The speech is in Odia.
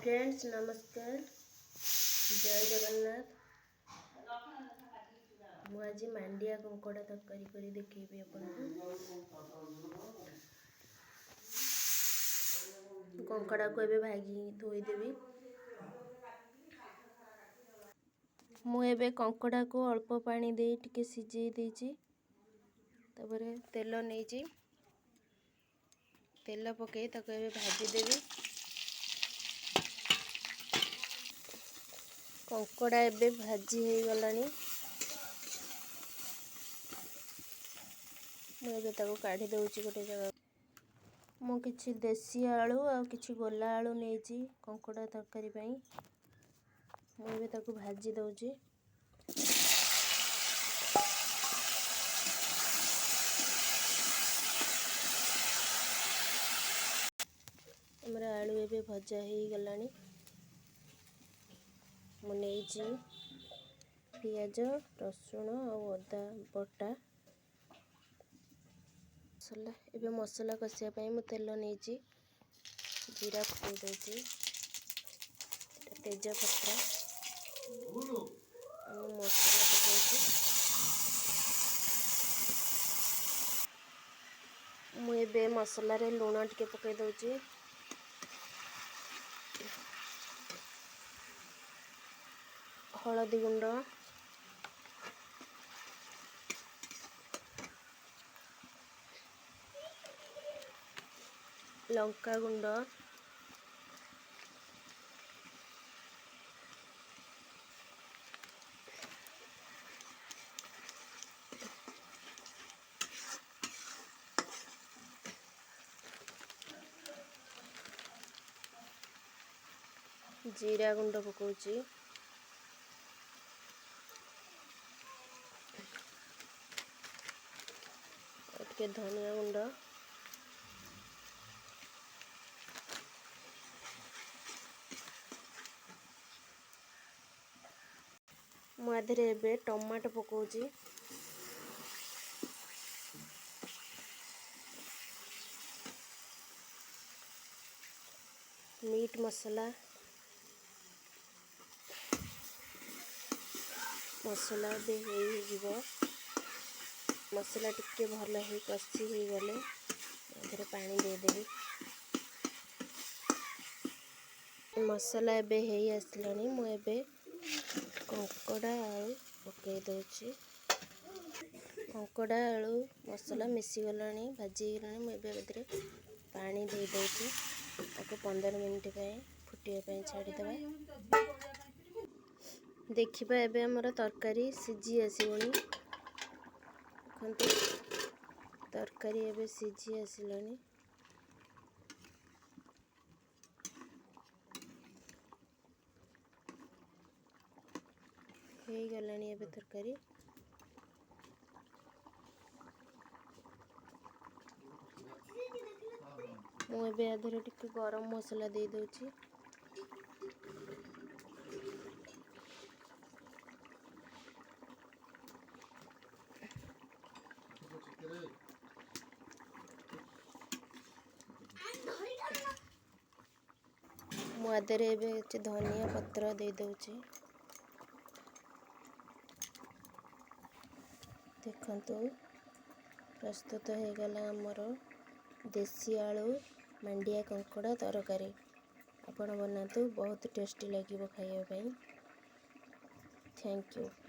ଫ୍ରେଣ୍ଡସ୍ ନମସ୍କାର, ଜୟ ଜଗନ୍ନାଥ। ମୁଁ ଆଜି ମାଣ୍ଡିଆ କଙ୍କଡ଼ା ତରକାରୀ କରି ଦେଖେଇବି ଆପଣଙ୍କୁ। କଙ୍କଡ଼ାକୁ ଏବେ ଭାଗି ଧୋଇଦେବି। ମୁଁ ଏବେ କଙ୍କଡ଼ାକୁ ଅଳ୍ପ ପାଣି ଦେଇ ଟିକେ ସିଝେଇ ଦେଇଛି। ତାପରେ ତେଲ ନେଇଛି, ତେଲ ପକାଇ ତାକୁ ଏବେ ଭାଜିଦେବି। କଙ୍କଡ଼ା ଏବେ ଭାଜି ହେଇଗଲାଣି। ମୁଁ ଏବେ ତାକୁ କାଢ଼ି ଦେଉଛି ଗୋଟେ ଜାଗା। ମୁଁ କିଛି ଦେଶୀ ଆଳୁ ଆଉ କିଛି ଗୋଲା ଆଳୁ ନେଇଛି କଙ୍କଡ଼ା ତରକାରୀ ପାଇଁ। ମୁଁ ଏବେ ତାକୁ ଭାଜି ଦେଉଛି। ଆମର ଆଳୁ ଏବେ ଭଜା ହେଇଗଲାଣି। ମୁଁ ନେଇଛି ପିଆଜ, ରସୁଣ ଆଉ ଅଦା ବଟା ମସଲା। ଏବେ ମସଲା କଷିବା ପାଇଁ ମୁଁ ତେଲ ନେଇଛି, ଜିରା ପକାଇ ଦେଉଛି, ତେଜପତ୍ର, ମୁଁ ମସଲା ପକାଉଛି। ମୁଁ ଏବେ ମସଲାରେ ଲୁଣ ଟିକେ ପକାଇ ଦେଉଛି। ହଳଦୀ ଗୁଣ୍ଡ, ଲଙ୍କା ଗୁଣ୍ଡ, ଜିରା ଗୁଣ୍ଡ ପକାଉଛି। ଆଉ ଟିକେ ଧନିଆ ଗୁଣ୍ଡ, ମୁଁ ଆ ଦେହରେ ଏବେ ଟମାଟୋ ପକାଉଛି। ମିଟ୍ ମସଲା, ମସଲା ଏବେ ହେଇଯିବ। ମସଲା ଟିକେ ଭଲ ହେଇ କଷି ହେଇଗଲେ ଏଥିରେ ପାଣି ଦେଇଦେବି। ମସଲା ଏବେ ହେଇ ଆସିଲାଣି। ମୁଁ ଏବେ କଙ୍କଡ଼ା ଆଳୁ ପକାଇ ଦେଉଛି। କଙ୍କଡ଼ା ଆଳୁ ମସଲା ମିଶିଗଲାଣି, ଭାଜି ହେଇଗଲାଣି। ମୁଁ ଏବେ ଏଥିରେ ପାଣି ଦେଇଦେଉଛି। ତାକୁ 15 ମିନିଟ୍ ପାଇଁ ଫୁଟିବା ପାଇଁ ଛାଡ଼ିଦେବା। ଦେଖିବା ଏବେ ଆମର ତରକାରୀ ସିଝି ଆସିବଣି। ଦେଖନ୍ତୁ, ତରକାରୀ ଏବେ ସିଝି ଆସିଲାଣି। ହେଇଗଲାଣି ଏବେ ତରକାରୀ। ମୁଁ ଏବେ ଆ ଦେହରେ ଟିକେ ଗରମ ମସଲା ଦେଇଦେଉଛି। ମୁଁ ଆ ଦେହରେ ଏବେ କିଛି ଧନିଆ ପତ୍ର ଦେଇଦେଉଛି। ଦେଖନ୍ତୁ, ପ୍ରସ୍ତୁତ ହେଇଗଲା ଆମର ଦେଶୀ ଆଳୁ ମାଣ୍ଡିଆ କଙ୍କଡ଼ା ତରକାରୀ। ଆପଣ ବନାନ୍ତୁ, ବହୁତ ଟେଷ୍ଟି ଲାଗିବ ଖାଇବା ପାଇଁ। Thank you.